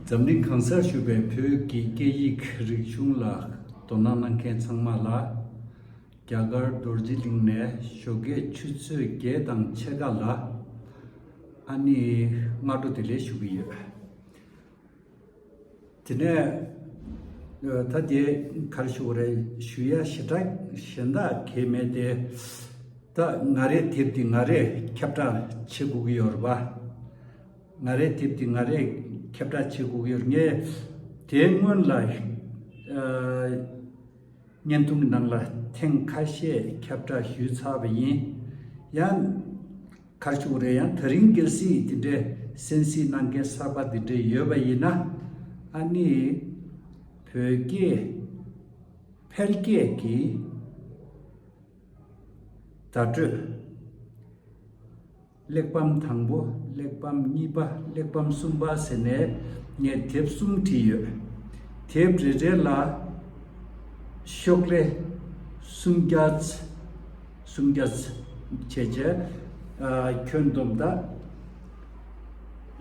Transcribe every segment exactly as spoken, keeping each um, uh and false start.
འཛམ་གླིང་གང་སར་བཞུགས་པའི་བོད་ཀྱི་སྐད་ཡིག་རིག་གཞུང་ལ་དོ་སྣང་གནང་མཁན་ཚང་མ་ལ། རྒྱ་གར་རྡོ་རྗེ་གླིང་ནས་ཞོགས་ཀས་ཆུ་ཚོད་བརྒྱད་དང་ཕྱེད་ཀ་ལ་ཨ་ནི་སྔ་དྲོ་བདེ་ལེགས་ཞུ་གི་ཡོད། དེ་ནས་ད་དེ་ག་རེ་ཞུ་དགོས་རེད། ཞུ་ཡ་ཞེ་དྲག་གཞན་དག་གས་མེད་དེ། ད་ང་རའི་དེབ་འདི་ང་རས་ཁྱབ་བསྒྲགས་བྱེད་དགོས་ཀྱི་ཡོད་རེད་པ། ང་རའི་དེབ་འདི་ང་རས་ཁྱབ་བསྒྲགས་བྱེད་དགོས་ཀྱི་ཡོད། ངས་དེའི་སྔོན་ལ་ཨ་བརྙན་ཐུང་གི་ནང་ལ་ཐེངས་ཁ་ཤས་ཁྱབ་བསྒྲགས་ཞུས་ཚར་བ་ཡིན། ཡང་ག་རེ་ཞུ་དགོས་རེད། ཡང་དེ་རིང་གལ་སྲིད་དེ་འདྲའི་གསན་གཟིགས་གནང་མཁན་གསར་པ་དེ་འདྲ་ཡོད་པ་ཡིན་ན། ཨ་ནི་བོད་སྐད་ཕལ་སྐད་ཀྱི་བརྡ་སྤྲོད། གླེགས་བམ་དང་པོ། གླེགས་བམ་གཉིས་པ། གླེགས་བམ་གསུམ་པ་ཟེར་ནས་ངས་དེབ་གསུམ་བྲིས་ཡོད། དེབ་རེ་རེ་ལ་ཤོག་ལྷེ་སུམ་བརྒྱ། སུམ་བརྒྱ་བྱས་བྱས་ཨ་ཁྱོན་བསྡོམས་ད་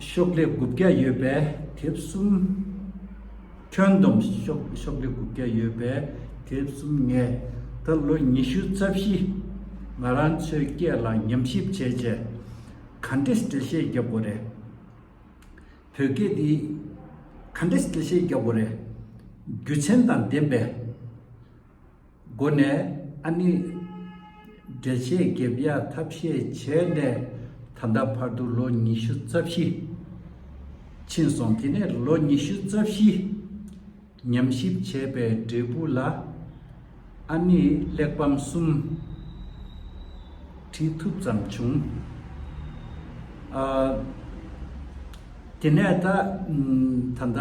ཤོག་ལྷེ་དགུ་བརྒྱ་ཡོད་པའི་དེབ་གསུམ། ཁྱོན་བསྡོམས་ཤོག་ཤོག་ལྷེ་དགུ་བརྒྱ་ཡོད་པའི་དེབ་གསུམ་ངས་ད་ལོ་ཉི་ཤུ་རྩ་བཞི་ང་རང་ཚོའི་སྐད་ལ་ཉམས་ཞིབ་བྱས་རྗེས་ག་འདྲས་འགྲེལ་བཤད་རྒྱབ་དགོས་རེད། བོད་སྐད་འདི་ག་འདྲས་འགྲེལ་བཤད་རྒྱབ་དགོས་རེད། རྒྱུ་མཚན་དང་ལྡན་པའི་སྒོ་ནས་ཨ་ནི་འགྲེལ་བཤད་རྒྱབ་ཡ་ཐབས་ཤེས་བྱས་ནས་ད་ལྟ་བར་དུ་ལོ་ཉི་ཤུ་རྩ་བཞི་ཕྱིན་སོང་། དེ་ནས་ལོ་ཉི་ཤུ་རྩ་བཞི་ཉམས་ཞིབ་བྱས་པའི་འབྲས་བུ་ལ་ཨ་ནི་གླེགས་བམ་གསུམ་བྲིས་ཐུབ་ཙམ་བྱུང་། ཨ་དེ་ནས་ད་ད་ལྟ་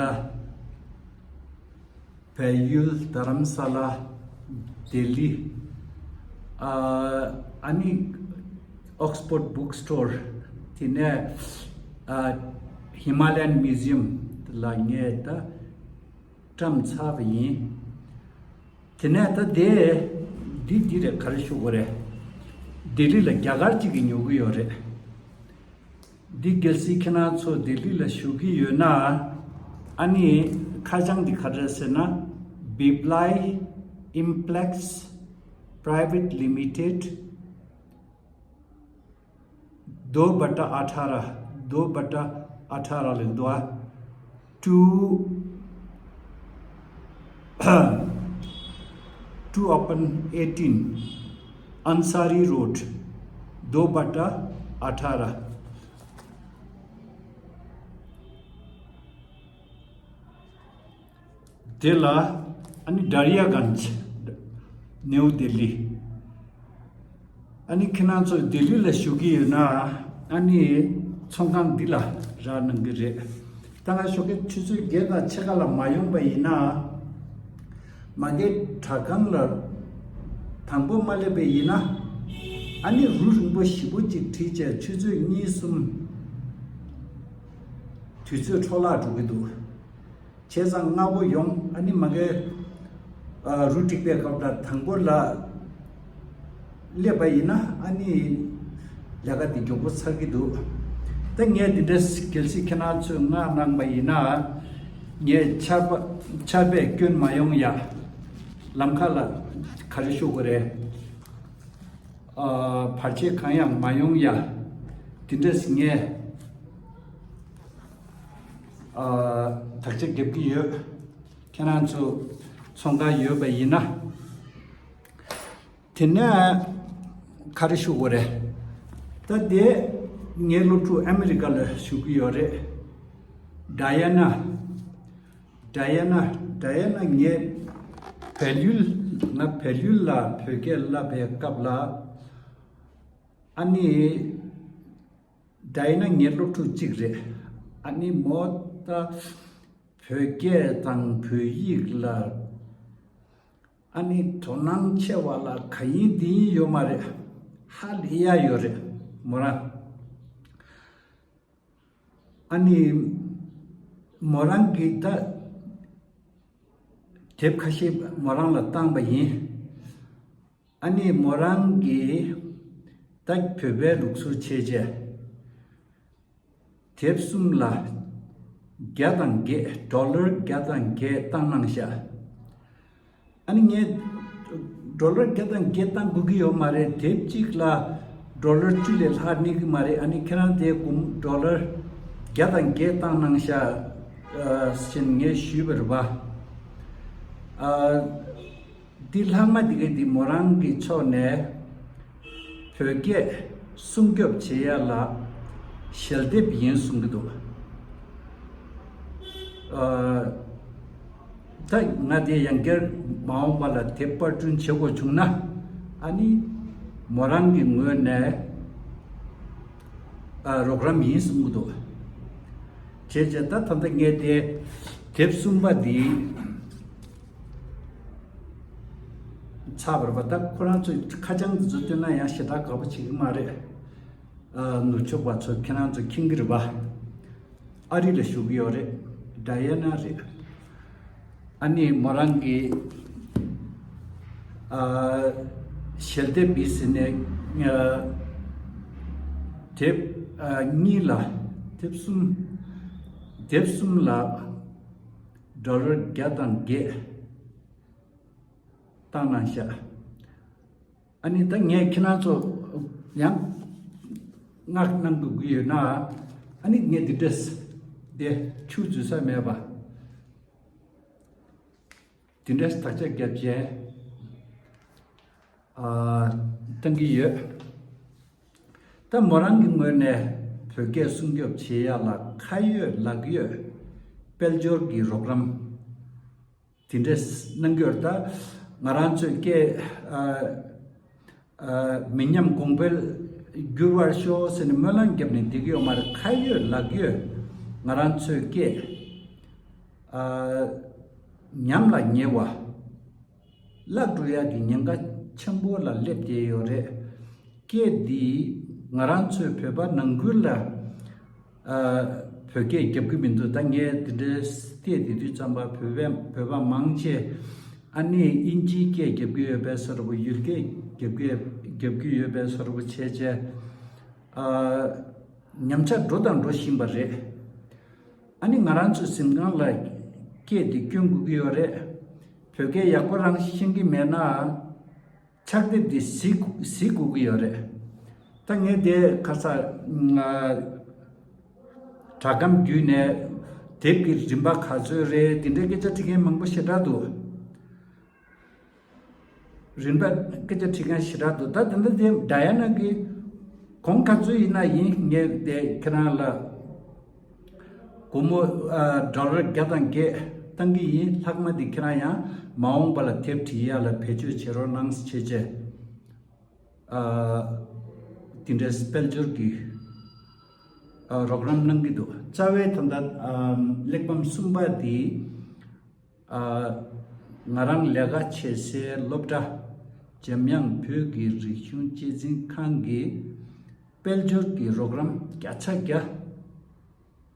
བལ་ཡུལ། རྡ་རམ་ས་ལ། ལྡི་ལི། ཨ་ཨ་ནི་Oxford Bookstore། དེ་ནས་ཨ་Himalayan Museum་ལ་ངས་ད་བཀྲམ་ཚར་བ་ཡིན། དེ་ནས་ད་དེ་འདི་འདི་རེད། ག་རེ་ཞུ་དགོས་རེད། ལྡི་ལི་ལ་རྒྱ་གར་གཅིག་གིས་ཉོ་གི་ཡོད་རེད། འདི་གལ་སྲིད་ཁྱེད་རང་ཚོ་ལྡི་ལི་ལ་བཞུགས་ཀྱི་ཡོད་ན། ཨ་ནི་ཁ་བྱང་འདི་ག་རེ་ཟེར་ན། Biblai Implex Private Limited दो बटा अठारह, दो बटा अठारह लिख दो। टू टू अपन एटीन अंसारी रोड, दो बटा अठारह। དེ་ལ་ཨ་ནི་ཌར་ཡ་གན་ཇི། ནེའུ་ལྡི་ལི། ཨ་ནི་ཁྱེད་རང་ཚོ་ལྡི་ལི་ལ་བཞུགས་ཀྱི་ཡོད་ན། ཨ་ནི་ཚོང་ཁང་འདི་ལ་རག་གནང་གི་རེད། ད་ང་ཞོགས་ཀས་ཆུ་ཚོད་བརྒྱད་དང་ཕྱེད་ཀ་ལ་མ་ཡོང་པ་ཡིན་ན། མ་གིའི་དྲ་ཁང་ལ་དང་པོ་མ་སླེབས་པ་ཡིན་ན། ཨ་ནི་རུ་རིང་པོ་ཞེ་པོ་ཅིག་བྲིས་བྱས་ཆུ་ཚོད་གཉིས་གསུམ་དུས་ཚོད་འཕྲོ་བརླག་འགྲོ་གི་འདུག་བྱས་ཙང་སྔ་པོ་ཡོང་། ཨ་ནི་མ་གིའི་ཨ་རུ་འགྲིག་པའི་སྐབས་ལ་དང་པོ་ལ་སླེབས་པ་ཡིན་ན། ཨ་ནི་ལས་ཀ་འདི་མགྱོགས་པོ་ཚར་གྱི་འདུག་ད་ངས་འདི་འདྲ་གལ་སྲིད་ཁྱེད་རང་ཚོས་མངགས་གནང་པ་ཡིན་ན། ངས་ཆར་པ་ཆར་པས་སྐྱོན་མ་ཡོང་ཡ། ལམ་ཁ་ལ་ག་རེ་ཞུ་དགོས་རེད། ཨ་བར་ཆད་གང་ཡང་མ་ཡོང་ཡ། དེ་འདྲས་ངས་ཨ་བརྟག་དཔྱད་རྒྱབ་ཀྱི་ཡོད། ཁྱེད་རང་ཚོ་ཚོང་ཁང་ཡོད་པ་ཡིན་ན། དེ་ནས་ག་རེ་ཞུ་དགོས་རེད། ད་དེ་ངའི་སློབ་ཕྲུག་ཨ་མི་རི་ཀ་ལ་བཞུགས་ཀྱི་ཡོད་རེད། ཌ་ཡ་ན། ཌ་ཡ་ན། ཌ་ཡ་ན་ངས་བལ་ཡུལ། ང་བལ་ཡུལ་ལ་བོད་སྐད་བསླབ་པའི་སྐབས་ལ། ཨ་ནི་ཌ་ཡ་ན་ངའི་སློབ་ཕྲུག་གཅིག་རེད། ཨ་ནི་མོ་ད་བོད་སྐད་དང་བོད་ཡིག་ལ་ཨ་ནི་དོ་སྣང་ཆེ་བ་ལ་ག་ཡིན་འདི་ཡིན་ཡོད་མ་རེད། ཧ་ལས་ཡ་ཡོད་རེད་མོ་རང་། ཨ་ནི་མོ་རང་གིས་ད་དེབ་ཁ་ཤས་མོ་རང་ལ་བཏང་པ་ཡིན། ཨ་ནི་མོ་རང་གིས་ད་བོད་པའི་ལུགས་སྲོལ་བྱས་རྗེས་དེབ་གསུམ་ལ་ བརྒྱ་དང་བརྒྱད། ཌོ་ལར་བརྒྱ་དང་བརྒྱད་བཏང་གནང་ཤག་ཨ་ནི་ངས་ཌོ་ལར་བརྒྱ་དང་བརྒྱད་བཏང་དགོས་ཀྱི་ཡོད་མ་རེད། དེབ་གཅིག་ལ་ཌོ་ལར་བཅུ་ལས་ལྷག་གནས་ཀྱི་མ་རེད། ཨ་ནི་ཁྱེད་རང་དེ་གུམ་ཌོ་ལར་བརྒྱ་དང་བརྒྱད་བཏང་གནང་ཤག་ཨ་ཟེར་ནས་ངས་ཞུས་པ་རེད་པ། ཨ། འདི་ལྷག་མ་འདི་ག་འདི་མོ་རང་གི་ཕྱོགས་ནས་བོད་སྐད་སྲུང་སྐྱོབ་བྱེད་ཡ་ལ་ཞལ་འདེབས་ཡིན་གསུང་གི་འདུག་ཨ། ད་ང་དེ་ཡང་བསྐྱར་མ་འོངས་པ་ལ་དེབ་པར་སྐྲུན་བྱེད་དགོས་བྱུང་ན། ཨ་ནི་མོ་རང་གི་ངོས་ནས་ཨ་རོགས་རམ་ཡིན་གསུང་གི་འདུག་བྱས་བྱས་ད་ད་ལྟ་ངས་དེ་དེབ་གསུམ་པ་འདི་ཚར་བ་རེད་པ། ད་ཁོ་རང་ཚོས་ཁ་བྱང་འདི་ཚོ་བཏོན་ན་ཡང་ཞེ་དྲག་དགའ་པོ་བྱེད་ཀྱི་མ་རེད། ཨ། ནུབ་ཕྱོགས་པ་ཚོ་ཁྱེད་རང་ཚོ་མཁྱེན་གྱི་རེད་པ། ཨ་རི་ལ་བཞུགས་ཀྱི་ཡོད་རེད། ཌ་ཡ་ན་རེད། ཨ་ནི་མོ་རང་གི་ཨ་ཞལ་འདེབས་ཡིན་ཟེར་ནས་ཨ་དེབ་ཨ་གཉིས་ལ་དེབ་གསུམ། དེབ་གསུམ་ལ་ཌོ་ལར་བརྒྱ་དང་བརྒྱད་བཏང་གནང་ཤག་ཨ་ནི་ད་ངས་ཁྱེད་རང་ཚོ་ཡང་མངགས་གནང་དགོས་ཀྱི་ཡོད་ན། ཨ་ནི་ངས་འདི་འདྲས་དེ་ཆུ་འཛུལ་ས་མེད་པ། དེ་འདྲ་བརྟག་དཔྱད་བརྒྱབ་བྱས་ཨ་བཏང་གི་ཡོད། ད་མོ་རང་གི་ངོས་ནས་བོད་སྐད་སྲུང་སྐྱོབ་བྱེད་ཡག་ལ་ཁ་ཡོད་ལག་ཡོད་དཔལ་འབྱོར་གྱི་རོགས་རམ་དེ་འདྲས་གནང་གི་ཡོད། ད་ང་རང་ཚོའི་སྐད་ཨ་ཨ་མི་ཉམས་གོང་འཕེལ་འགྱུར་བར་ཤོག་ཟེར་ནས་སྨོན་ལམ་བརྒྱབ་ནས་བསྡད་ཀྱི་ཡོད་མ་རེད། ཁ་ཡོད་ལག་ཡོད་ང་རང་ཚོའི་སྐད་ཨ་ཉམས་ལ་ཉེ་བ། བརླག་འགྲོ་ཡག་གི་ཉེན་ཁ་ཆེན་པོ་ལ་སླེབས་བསྡད་ཡོད་རེད། སྐད་འདི་ང་རང་ཚོའི་བོད་པ་ནང་ཁུལ་ལ་ཨ་བོད་སྐད་རྒྱབ་ཀྱི་མི་འདུག་ད་ངས་འདི་འདྲའི་སྐད་འདི་དུས་ཙམ་པ་བོད་པ་བོད་པ་མང་ཆེ་ཨ་ནི་དབྱིན་ཇིའི་སྐད་རྒྱབ་ཀྱི་ཡོད་པའི་བཟོ་འདྲ་པོ། ཡུལ་སྐད་རྒྱབ་ཀྱི་རྒྱབ་ཀྱི་ཡོད་པའི་བཟོ་འདྲ་པོ་བྱས་བྱས་ཨ་ཉམས་ཆག་འགྲོ་དང་འགྲོ་བཞིན་པ་རེད། ཨ་ནི་ང་རང་ཚོའི་གཟིམ་ཁང་ལ་སྐད་འདི་སྐྱོན་དགོས་ཀྱི་ཡོད་རེད། བོད་སྐད་ཡག་པོ་རང་ཤེས་ཀྱི་མེད་ན་ཕྱག་དེབ་འདི་གཟིགས་གཟིགས་དགོས་ཀྱི་ཡོད་རེད། ད་ངས་དེ་ཁ་ས་ང་སྒྲ་སྒམ་བརྒྱུད་ནས་དེབ་ཀྱི་རིན་པ་ག་ཚོད་རེད་དེ་འདྲའི་སྐད་ཆ་དྲི་མཁན་མང་པོ་ཞེ་དྲག་འདུག་རིན་པ་སྐད་ཆ་དྲི་མཁན་ཞེ་དྲག་འདུག་ད་དེ་འདྲ་དེ་ཌ་ཡ་ན་གི་གོང་ག་ཚོད་ཡིན་ན་ཡིན། ངས་དེ་ཁྱེད་རང་ལ་སྒོར་མོ་ཨ་ཌོ་ལར་བརྒྱ་དང་བརྒྱད་བཏང་གི་ཡིན། ལྷག་མ་དེ་ཁྱེད་རང་ཡང་མ་འོངས་པ་ལ་དེབ་བྲིས་ཡག་ལ་བེད་སྤྱོད་བྱེད་རོགས་གནང་བྱས་བྱས་ཨ་དེ་འདྲའི་དཔལ་འབྱོར་གྱི་ཨ་རོགས་རམ་གནང་གི་འདུག་རྩ་བའི་ད་ལྟ་ཨ་གླེགས་བམ་གསུམ་པ་དེ་ཨ་ང་རང་ལས་ཀ་བྱེད་སའི་སློབ་གྲྭ་འཇམ་དབྱངས་བོད་ཀྱི་རིག་གཞུང་གཅེས་འཛིན་ཁང་གིས་དཔལ་འབྱོར་གྱི་རོགས་རམ་བརྒྱ་ཆ་བརྒྱ་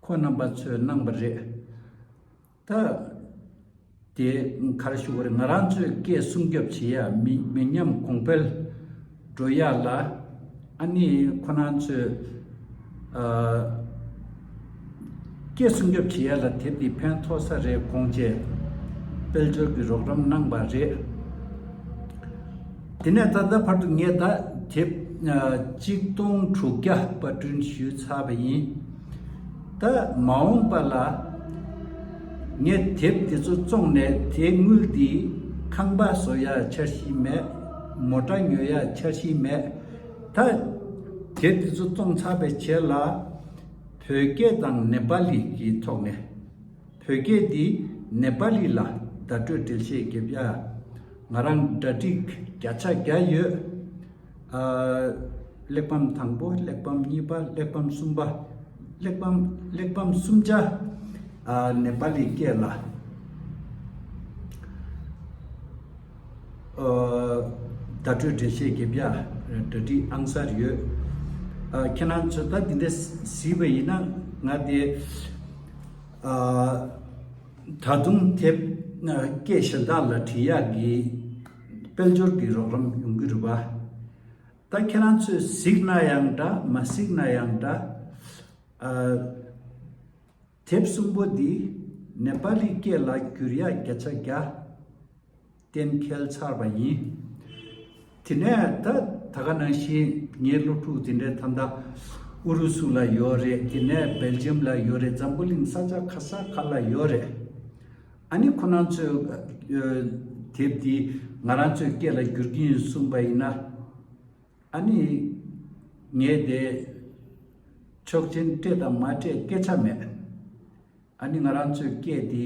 ཁོང་རྣམ་པ་ཚོས་གནང་པ་རེད། ད་དེ་ག་རེ་ཞུ་དགོས་རེད། ང་རང་ཚོས་སྐད་སྲུང་སྐྱོབ་བྱེད་ཡ་མི་མི་ཉམས་གོང་འཕེལ་འགྲོ་ཡ་ལ་ཨ་ནི་ཁོ་རང་ཚོས་ཨ་སྐད་སྲུང་སྐྱོབ་བྱེད་ཡ་ལ་དེབ་འདི་ཕན་ཐོགས་ས་རེད་དགོངས་བྱས་དཔལ་འབྱོར་གྱི་རོགས་རམ་གནང་པ་རེད། དེ་ནས་ད་ལྟ་བར་དུ་ངས་ད་དེབ་ཨ་གཅིག་སྟོང་དྲུག་བརྒྱ་པར་སྐྲུན་ཞུས་ཚར་བ་ཡིན། ད་མ་འོངས་པ་ལ་ངས་དེབ་དེ་ཚོ་བཙོངས་ནས་དེའི་དངུལ་འདི་ཁང་པ་བཟོ་ཡ་འཆར་གཞི་མེད། མོ་ཊ་ཉོ་ཡ་འཆར་གཞི་མེད། ད་དེབ་དེ་ཚོ་བཙོངས་ཚར་བའི་རྗེས་ལ་བོད་སྐད་དང་ནེ་པ་ལི་གི་ཐོག་ནས་བོད་སྐད་འདི་ནེ་པ་ལི་ལ་བརྡ་སྤྲོད་འགྲེལ་བཤད་རྒྱབ་ཡ་ང་རང་གྲ་སྒྲིག་བརྒྱ་ཆ་བརྒྱ་ཡོད། ཨ་གླེགས་བམ་དང་པོ། གླེགས་བམ་གཉིས་པ། གླེགས་བམ་གསུམ་པ། གླེགས་བམ་གླེགས་བམ་གསུམ་ཆ་ཨ་ནེ་པ་ལི་སྐད་ལ་ཨ་བརྡ་སྤྲོད་འགྲེལ་བཤད་རྒྱབ་ཡ་གྲ་སྒྲིག་ཨང་གསར་ཡོད། ཨ་ཁྱེད་རང་ཚོས་ད་འདི་འདྲ་གཟིགས་པ་ཡིན་ན་ང་དེ་ཨ་ད་དུང་དེབ་སྐད་གཞན་དག་ལ་བྲིས་ཡག་གི་དཔལ་འབྱོར་གྱི་རོགས་རམ་ཡོང་གི་རེད་པ། ད་ཁྱེད་རང་ཚོས་གཟིགས་ན་ཡང་འདྲ་མ་གཟིགས་ན་ཡང་འདྲ། ཨ་ དེབ་གསུམ་པོ་འདི་ནེ་པ་ལི་སྐད་ལ་བསྒྱུར་ཡག་བརྒྱ་ཆ་བརྒྱ་གཏན་འཁེལ་ཚར་བ་ཡིན། དེ་ནས་ད་ད་ག་ནང་བཞིན་ངའི་སློབ་ཕྲུག་དེ་འདྲའི་ད་ལྟ་ཨུ་རུ་སུ་ལ་ཡོད་རེད། དེ་ནས་སྦེལ་ཇམ་ལ་ཡོད་རེད། འཛམ་བུ་གླིང་ས་ཆ་ག་ས་ག་ལ་ཡོད་རེད། ཨ་ནི་ཁོ་རང་ཚོས་ཨ་དེབ་འདི་ང་རང་ཚོའི་སྐད་ལ་བསྒྱུར་གྱི་ཡིན་གསུངས་པ་ཡིན་ན། ཨ་ནི་ངས་དེ་ཆོག་མཆན་སྤྲད་དང་མ་སྤྲད་སྐད་ཆ་མེད། ཨ་ནི་ང་རང་ཚོའི་སྐད་འདི་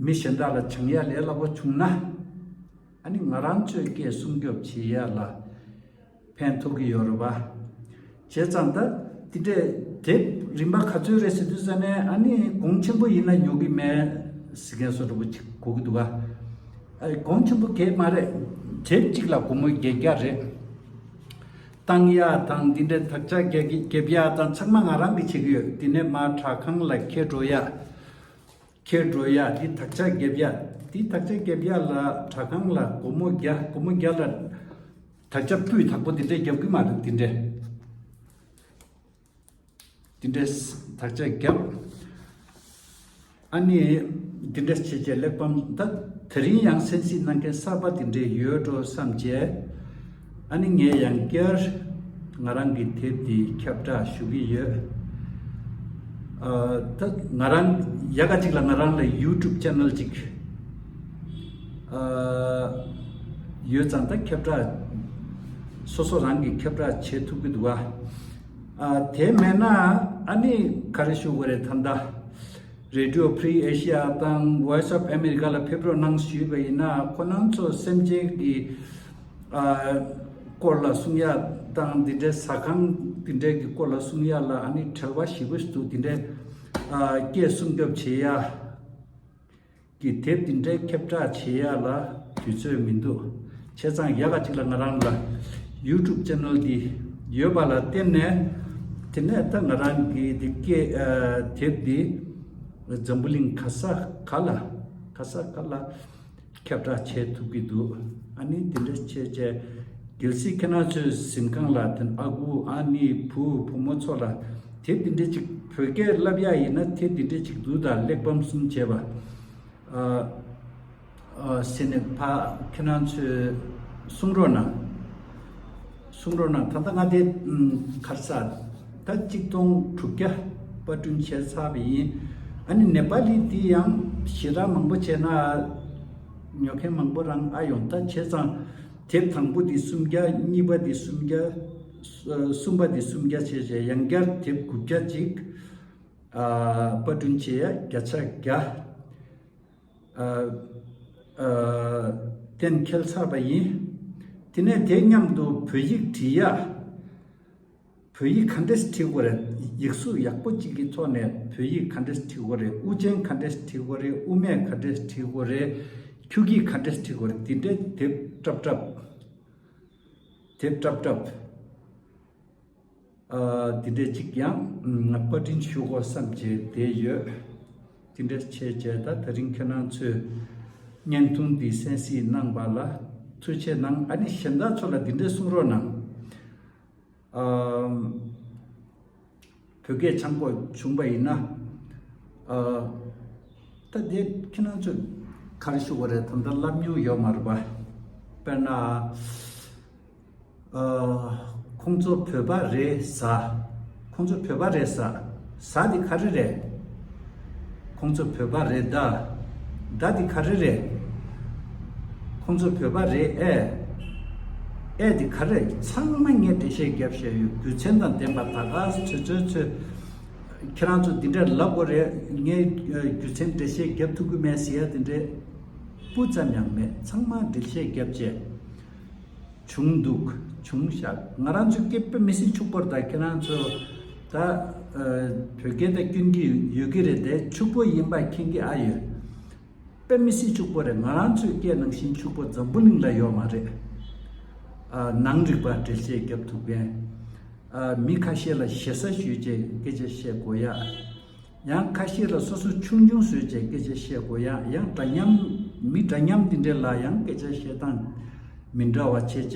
མི་གཞན་དག་ལ་སྦྱང་ཡ་ལས་སླ་པོ་བྱུང་ན། ཨ་ནི་ང་རང་ཚོའི་སྐད་སྲུང་སྐྱོབ་བྱེད་ཡ་ལ་ཕན་ཐོགས་ཀྱི་ཡོད་རེད་པ། བྱས་ཙང་ད་དེ་འདྲས་དེབ་རིམ་པ་ག་ཚོད་རེད་ཟེར་དུས་ཙ་ནས། ཨ་ནི་གོང་ཆེན་པོ་ཡིན་ན་ཉོ་གི་མེད་ཟེར་མཁན་བཟོ་འདྲ་པོ་ཅིག་གོ་གི་འདུག་ག་ཨ། གོང་ཆེན་པོ་གས་མ་རེད། དེབ་གཅིག་ལ་སྒོར་མོ་བརྒྱད་བརྒྱ་རེད། བཏང་ཡག་དང་འདི་འདྲའི་དག་ཆ་རྒྱག་གི་རྒྱབ་ཡག་དང་ཚང་མ་ང་རང་གིས་བྱེད་ཀྱི་ཡོད། དེ་ནས་མར་དྲ་ཁང་ལ་འཁྱེར་འགྲོ་ཡག་འཁྱེར་འགྲོ་ཡག་འདི་དག་ཆ་རྒྱབ་ཡག་འདི་དག་ཆ་རྒྱབ་ཡག་ལ་དྲ་ཁང་ལ་སྒོར་མོ་བརྒྱ། སྒོར་མོ་བརྒྱ་ལ་དག་ཆ་སྤུས་དག་པོ་འདི་འདྲས་རྒྱབ་གི་མ་རེད། འདི་འདྲས། འདི་འདྲས་དག་ཆ་རྒྱབ། ཨ་ནི་འདི་འདྲས་བྱས་བྱས་གླེགས་བམ་ད་དེ་རིང་ཡང་གསན་གཟིགས་གནང་མཁན་གསར་པ་འདི་འདྲས་ཡོད་འགྲོ་བསམ་བྱས། ཨ་ནི་ངས་ཡང་བསྐྱར་ང་རང་གི་དེབ་འདི་ཁྱབ་བསྒྲགས་ཞུ་གི་ཡོད། ཨ། ད་ང་རང་ཡག་ག་ཅིག་ལ་ང་རང་ལ་ཡུ་ཊུབ་ཅེ་ནལ་ཅིག་ཨ་ཡོད་ཙང་། ད་ཁྱབ་བསྒྲགས་སོ་སོ་རང་གིས་ཁྱབ་བསྒྲགས་བྱེད་ཐུབ་ཀྱི་འདུག་ག་ཨ། དེ་མེད་ན་ཨ་ནི་ག་རེ་ཞུ་དགོས་རེད། ད་ལྟ་Radio Free Asia་དང་Voice of America་ལ་ཕེབས་རོགས་གནང་ཞུས་པ་ཡིན་ན། ཁོ་རང་ཚོ་སེམས་ཅན་གྱི་ཨ་སྐོར་ལ་གསུང་ཡ་དང་། འདི་འདྲའི་ཟ་ཁང་འདི་འདྲའི་གི་སྐོར་ལ་གསུང་ཡ་ལ་ཨ་ནི་བྲེལ་བ་ཞེ་པོ་ཞིག་འདུག་འདི་འདྲའི་ཨ་སྐད་སྲུང་སྐྱོབ་བྱེད་ཡ་གི་དེབ་འདི་འདྲའི་ཁྱབ་བསྒྲགས་བྱེད་ཡ་ལ་དུས་ཚོད་མི་འདུག་བྱས་ཙང་ཡག་ག་ཅིག་ལ་ང་རང་ལ་YouTube་ཅེ་ནལ་འདི་ཡོད་པ་ལ་བརྟེན་ནས། དེ་ནས་ད་ང་རང་གི་འདི་སྐད་ཨ་དེབ་འདི་འཛམ་བུ་གླིང་ག་ས་ག་ལ་ག་ས་ག་ལ་ཁྱབ་བསྒྲགས་བྱེད་ཐུབ་ཀྱི་འདུག་ཨ་ནི་དེ་འདྲ་བྱས་བྱས། གལ་སྲིད་ཁྱེད་རང་ཚོའི་གཟིམ་ཁང་ལ་དེ་ཨ་ཁུ་ཨ་ནེ་བུ་བུ་མོ་ཚོ་ལ་དེབ་འདི་འདྲ་ཅིག་བོད་སྐད་བསླབ་ཡ་ཡིན་ན། དེབ་འདི་འདྲ་ཅིག་འདུག་ད་གླེགས་བམ་གསུམ་བྱས་པ། ཨ་ཨ་ཟེར་ནས་ཕ་ཁྱེད་རང་ཚོས་གསུང་རོགས་གནང་། གསུང་རོགས་གནང་། ད་ལྟ་ང་དེ་ཨམ་ག་རེ་ཟ། ད་གཅིག་སྟོང་དྲུག་བརྒྱ་པར་སྐྲུན་བྱས་ཚར་བ་ཡིན། ཨ་ནི་ནེ་པ་ལི་འདི་ཡང་ཞེ་དྲག་མང་པོ་བྱས་ན་ཉོ་མཁན་མང་པོ་རང་ཨ་ཡོང་། ད་བྱས་ཙང་དེབ་དང་པོ་འདི་སུམ་བརྒྱ། གཉིས་པ་འདི་སུམ་བརྒྱ། གསུམ་པ་འདི་སུམ་བརྒྱ་བྱས་བྱས་ཡང་བསྐྱར་དེབ་དགུ་བརྒྱ་ཅིག་ཨ་པར་སྐྲུན་བྱེད་ཡ་བརྒྱ་ཆ་བརྒྱ། ཨ་ཨ་གཏན་འཁེལ་ཚར་བ་ཡིན། དེ་ནས་དེ་མཉམ་དུ་བོད་ཡིག་བྲིས་ཡ། བོད་ཡིག་ག་འདྲས་བྲིས་དགོས་རེད། ཡིག་གཟུགས་ཡག་པོ་གཅིག་གི་ཐོག་ནས་བོད་ཡིག་ག་འདྲས་བྲིས་དགོས་རེད། དབུ་ཅན་ག་འདྲས་བྲིས་དགོས་རེད། དབུ་མེད་ག་འདྲས་བྲིས་དགོས་རེད། ཁྱུ་གིས་ག་འདྲས་བྲིས་དགོས་རེད། དེ་འདྲས་དེབ་སྲབ་སྲབ། དེབ་སྲབ་སྲབ། ཨ་དེ་འདྲས་ཅིག་ཡང་ཨ་པར་སྐྲུན་ཞུ་དགོས་བསམ་བྱས་བསྡད་ཡོད། དེ་འདྲས་བྱས་བྱས་ད་དེ་རིང་ཁྱེད་རང་ཚོས་བརྙན་ཐུང་འདི་གསན་གཟིགས་གནང་བ་ལ་ཐུགས་རྗེ་གནང་། ཨ་ནི་གཞན་དག་ཚོ་ལ་འདི་འདྲས་གསུང་རོགས་གནང་། ཨ་བོད་སྐད་སྦྱང་དགོས་བྱུང་པ་ཡིན་ན། ཨ་ད་དེ་ཁྱེད་རང་ཚོས་ག་རེ་ཞུ་དགོས་རེད། ད་ལྟ་ལབ་མྱོང་ཡོད་མ་རེད་པ། དཔེར་ན། ཨ་ཁོང་ཚོ་བོད་པ་རེད་ཟ། ཁོང་ཚོ་བོད་པ་རེད་ཟ། ཟ་དེ་ག་རེ་རེད། ཁོང་ཚོ་བོད་པ་རེད་ད། ད་དེ་ག་རེ་རེད། ཁོང་ཚོ་བོད་པ་རེད་ཨེ། ཨེ་དེ་ག་རེ། ཚང་མ་ངས་འགྲེལ་བཤད་རྒྱབ་བཞག་ཡོད། རྒྱུ་མཚན་དང་ལྡན་པ་ད་ག་ཚོད་ཚོད་ཚོད། ཁྱེད་རང་ཚོ་འདི་འདྲ་ལབ་དགོས་རེད། ངས་རྒྱུ་མཚན་འགྲེལ་བཤད་རྒྱབ་ཐུབ་ཀྱི་མེད་ཟེར་ཡ་དེ་འདྲས་སྤུ་ཙམ་ཡང་མེད། ཚང་མ་འགྲེལ་བཤད་རྒྱབ་བྱས། བྱུང་འདུག་བྱུང་ཤག་ང་རང་ཚོའི་སྐད་དཔེ་མི་སྲིད་ཕྱུག་པོ་རེད། ད་ཁྱེད་རང་ཚོ་ད་ཨ་བོད་སྐད་ད་སྐྱོན་གྱི་ཡོད་ཀྱི་རེད་དེ། ཕྱུག་པོ་ཡིན་པ་མཁྱེན་གྱི་ཨ་ཡོད། དཔེ་མི་སྲིད་ཕྱུག་པོ་རེད། ང་རང་ཚོའི་སྐད་ནང་བཞིན་ཕྱུག་པོ་འཛམ་བུ་གླིང་ལ་ཡོད་མ་རེད། ཨ་ནང་རིག་པ་འགྲེལ་བཤད་རྒྱབ་ཐུབ་མཁན། ཨ་མི་ཁ་ཤས་ལ་ཞེ་ས་ཞུས་བྱས་སྐད་ཆ་བཤད་དགོས་ཡ། ཡང་ཁ་ཤས་ལ་སོ་སོ་ཆུང་ཆུང་བཟོས་བྱས་སྐད་ཆ་བཤད་དགོས་ཡ། ཡང་འདྲ་མཉམ་མི་འདྲ་མཉམ་འདི་འདྲ་ལ་ཡང་སྐད་ཆ་བཤད་སྟངས་མི་འདྲ་བ་བྱས་བྱས་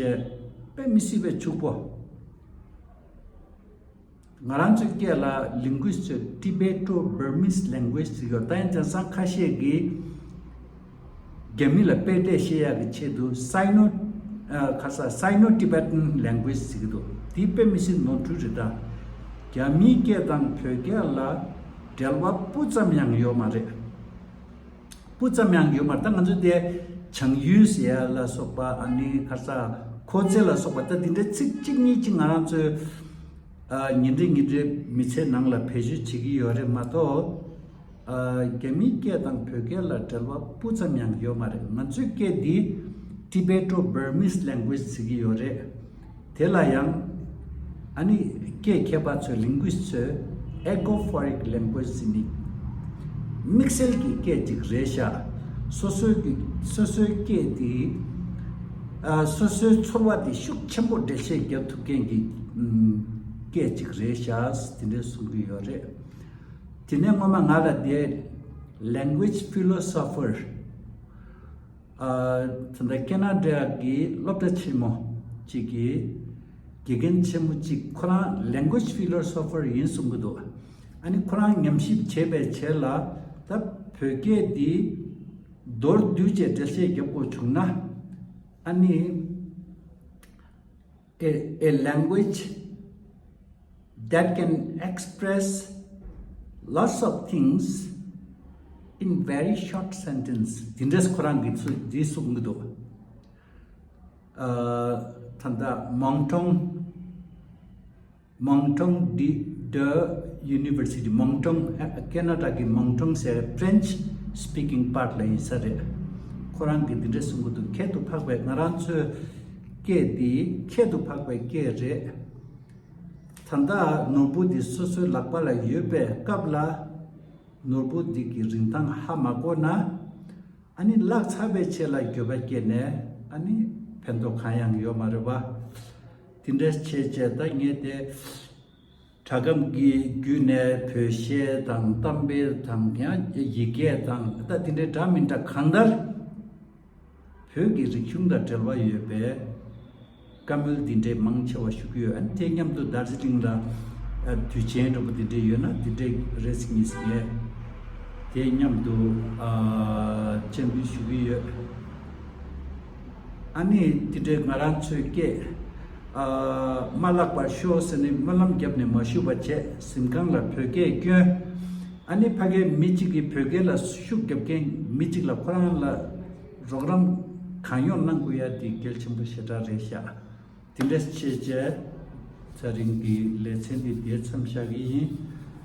དཔེ་མི་སྲིད་པའི་ཕྱུག་པོ། ང་རང་ཚོའི་སྐད་ལ་linguist ཚོས་Tibeto-Burmese language ཟེར་ཡོད། ད་ཡིན་དེང་སང་ཁ་ཤས་ཀྱིས་རྒྱ་མི་ལ་དཔེ་འདྲ་བཤད་ཡག་གི་ཆེད་དུ་Sino ཨ་ཁ་ས་Sino-Tibetan language ཟེར་གྱི་འདུག་དེ་དཔེ་མི་སྲིད་ནོར་འཁྲུལ་རེད། ད་རྒྱ་མིའི་སྐད་དང་བོད་སྐད་ལ་འབྲེལ་བ་སྤུ་ཙམ་ཡང་ཡོད་མ་རེད། སྤུ་ཙམ་ཡང་ཡོད་མ་རེད། ད་ང་ཚོ་དེ་བྱང་ཡུལ་ཟེར་ཡ་ལ་སོགས་པ། ཨ་ནི་ཁ་ས་ཁོ་ཚེ་ལ་སོགས་པ། ད་འདི་འདྲའི་ཚིག་གཅིག་གཉིས་ཅིག་ང་རང་ཚོས་ཨ་ཉིན་རེ་ཉིན་རེ་མི་ཚེ་ནང་ལ་བེད་སྤྱོད་བྱེད་ཀྱི་ཡོད་རེད་མ་གཏོགས། ཨ་རྒྱ་མིའི་སྐད་དང་བོད་སྐད་ལ་འབྲེལ་བ་སྤུ་ཙམ་ཡང་ཡོད་མ་རེད། ང་ཚོའི་སྐད་འདི་Tibeto-Burmese language ཟེར་གྱི་ཡོད་རེད། དེ་ལ་ཡང་ཨ་ནི་སྐད་མཁས་པ་ཚོས་linguist ཚོས agophoric language ཟེར་ནི་དམིགས་བསལ་གྱི་སྐད་ཅིག་རེད་ཤག་སོ་སོའི་གི་སོ་སོའི་སྐད་དེ་ཨ་སོ་སོའི་ཚོར་བ་དེ་ཤུགས་ཆེན་པོ་འགྲེལ་བཤད་རྒྱབ་ཐུབ་མཁན་གྱི་ཨམ་སྐད་ཅིག་རེད་ཤག་དེ་འདྲས་གསུང་གི་ཡོད་རེད། དེ་ནས་སྔོན་མ་ང་ལ་དེ་language philosopher ཨ་ད་ལྟ་ཁེ་ན་ཌ་གི་སློབ་གྲྭ་ཆེན་མོ་གཅིག་གི་དགེ་རྒན་ཆེན་མོ་གཅིག་ཁོ་རང་language philosopher ཡིན་གསུང་གི་འདུག་ཨ་ནི་ཁོ་རང་ཉམས་ཞིབ་བྱས་པའི་རྗེས་ལ་ད་བོད་སྐད་འདི་མདོར་བསྡུས་བྱས་འགྲེལ་བཤད་རྒྱབ་དགོས་བྱུང་ན། ཨ་ནི a, a language that can express lots of things in very short sentence. དེ་འདྲས་ཁོ་རང་གིས་ཚུལ་འདི་གསུང་གི་འདུག་ཨ་ད་ལྟ་མོང་ཀྲོང་མོང་ཀྲོང་ཌི་ཌ་ཡུ་ནི་ཝར་སི་ཊི། མོང་ཀྲོང་ཨ་ཁེ་ན་ཌ་གི་མོང་ཀྲོང་ཟེར་French speaking part ལ་ཡིན་ས་རེད། ཁོ་རང་གིས་འདི་འདྲས་གསུང་གི་འདུག་ཁྱད་དུ་འཕགས་པའི་ང་རང་ཚོའི་སྐད་འདི་ཁྱད་དུ་འཕགས་པའི་སྐད་རེད། ད་ལྟ་ནོར་བུ་འདི་སོ་སོའི་ལག་པ་ལ་ཡོད་པའི་སྐབས་ལ་ནོར་བུ་འདི་གི་རིན་ཐང་ཧ་མ་གོ་ན། ཨ་ནི་བརླག་ཚར་བའི་རྗེས་ལ་འགྱོད་པ་སྐྱེས་ནས་ཨ་ནི་ཕན་ཐོགས་གང་ཡང་ཡོད་མ་རེད་པ། དེ་འདྲ་བྱས་བྱས་ད་ངས་དེ་སྒྲ་སྒམ་གྱི་བརྒྱུད་ནས་བོད་གཞས་དང་གཏམ་དཔེ་དང་ཡང་ཡི་གེ་དང་ད་དེ་འདྲའི་འདྲ་མི་འདྲ་གང་ལྟར་བོད་ཀྱི་རིག་གཞུང་དང་འབྲེལ་བ་ཡོད་པའི་བཀའ་མོལ་འདི་འདྲའི་མང་ཆེ་བ་ཞུ་གི་ཡོད། ཨ་ནི་དེ་མཉམ་དུ་དར་ཇི་ལིང་ལ་ཨ་དུས་ཆེན་འདྲ་པོ་འདི་འདྲའི་ཡོད་ན་འདི་འདྲའི་རེ་ཟིག་གཉིས་ཟིག་ངས་དེ་མཉམ་དུ་ཨ་སྤྱན་འབུལ་ཞུ་གི་ཡོད། ཨ་ནི་འདི་འདྲའི་ང་རང་ཚོའི་སྐད་ཨ་མ་བརླག་པར་ཤོག་ཟེར་ནས་སྨོན་ལམ་བརྒྱབ་ནས་མ་བཞུགས་པ་བྱས་གཟིམ་ཁང་ལ་བོད་སྐད་བསྐྱོན། ཨ་ནི་ཕ་གིའི་མི་གཅིག་གིས་བོད་སྐད་ལ་ཤུགས་རྒྱབ་མཁན་མི་གཅིག་ལ་ཁོ་རང་ལ་རོགས་རམ་གང་ཡོང་གནང་དགོས་ཡ་དེ་གལ་ཆེན་པོ་ཞེ་དྲག་རེད་ཤག་དེ་འདྲ་བྱས་བྱས་ཚེ་རིང་གི་ལེ་ཚན་འདི་དེ་མཚམས་བཞག་གི་ཡིན།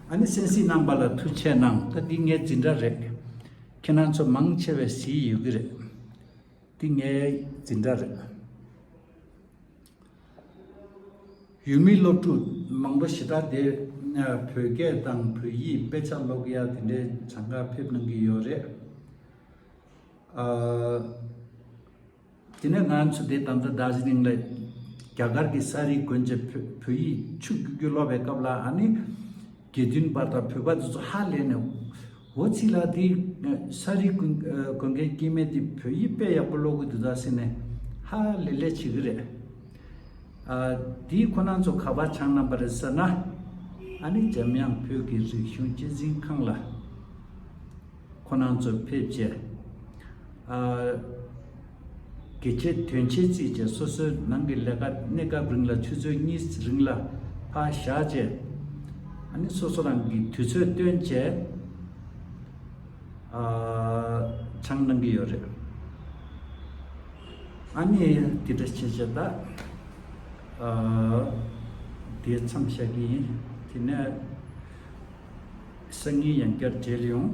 ཨ་ནི་གསན་གཟིགས་གནང་པ་ལ་ཐུགས་རྗེ་གནང་། ད་འདི་ངའི་འཛིན་གྲྭ་རེད། ཁྱེད་རང་ཚོ་མང་ཆེ་བས་གཟིགས་ཡོད་ཀྱི་རེད། འདི་ངའི་འཛིན་གྲྭ་རེད། ཡུལ་མི་སློབ་ཕྲུག་མང་པོ་ཞེ་དྲག་དེ་བོད་སྐད་དང་བོད་ཡིག་དཔེ་ཆ་ཀློག་ཡ་དེ་འདྲའི་གྱངས་ཁ་ཕེབས་གནང་གི་ཡོད་རེད། ཨ་དེ་ནས་ང་ཚོ་དེ་ད་ལྟ་དར་ཇི་ལིང་ལ་རྒྱ་གར་གྱི་ས་རིག་གོན་བྱས་བོད་བོད་ཡིག་ཆུ་རྒྱུག་རྒྱུག་ཀློག་པའི་སྐབས་ལ་ཨ་ནི་དགེ་འདུན་པ་དང་བོད་པ་དེ་ཚོ་ཧ་ལས་ནས། འོ་ཚིག་ལ་འདི་ས་རིག་གོན་གོན་མཁན་སྐྱེ་དམན་དེ་བོད་ཡིག་དཔེ་ཡག་པོ་ཀློག་གི་འདུག་ད་ཟེར་ནས་ཧ་ལས་ལས་བྱེད་ཀྱི་རེད། ཨ་དེ་ཁོ་རང་ཚོ་ག་པར་སྦྱངས་གནང་པ་རེད་ཟེར་ན། ཨ་ནི་འཇམ་དབྱངས་བོད་ཀྱི་རིག་གཞུང་སྤྱི་འཛིན་ཁང་ལ་ཁོ་རང་ཚོ་ཕེབས་བྱས། ཨ་དགེ་ཆེ་དོན་ཆེ་བརྩིས་བྱས་སོ་སོའི་ནང་གི་ལས་ཀ་གནས་སྐབས་རིང་ལ་ཆུ་ཚོད་གཉིས་རིང་ལ་ཕར་བཞག་བྱས། ཨ་ནི་སོ་སོ་རང་གི་དུས་ཚོད་བཏོན་བྱས་ཨ་སྦྱངས་གནང་གི་ཡོད་རེད། ཨ་ནི་དེ་འདྲ་བྱས་བྱས་ད་ཨ་དེ་མཚམས་བཞག་གི་ཡིན། དེ་ནས་སང་ཉིན་ཡང་བསྐྱར་མཇལ་ཡོང་།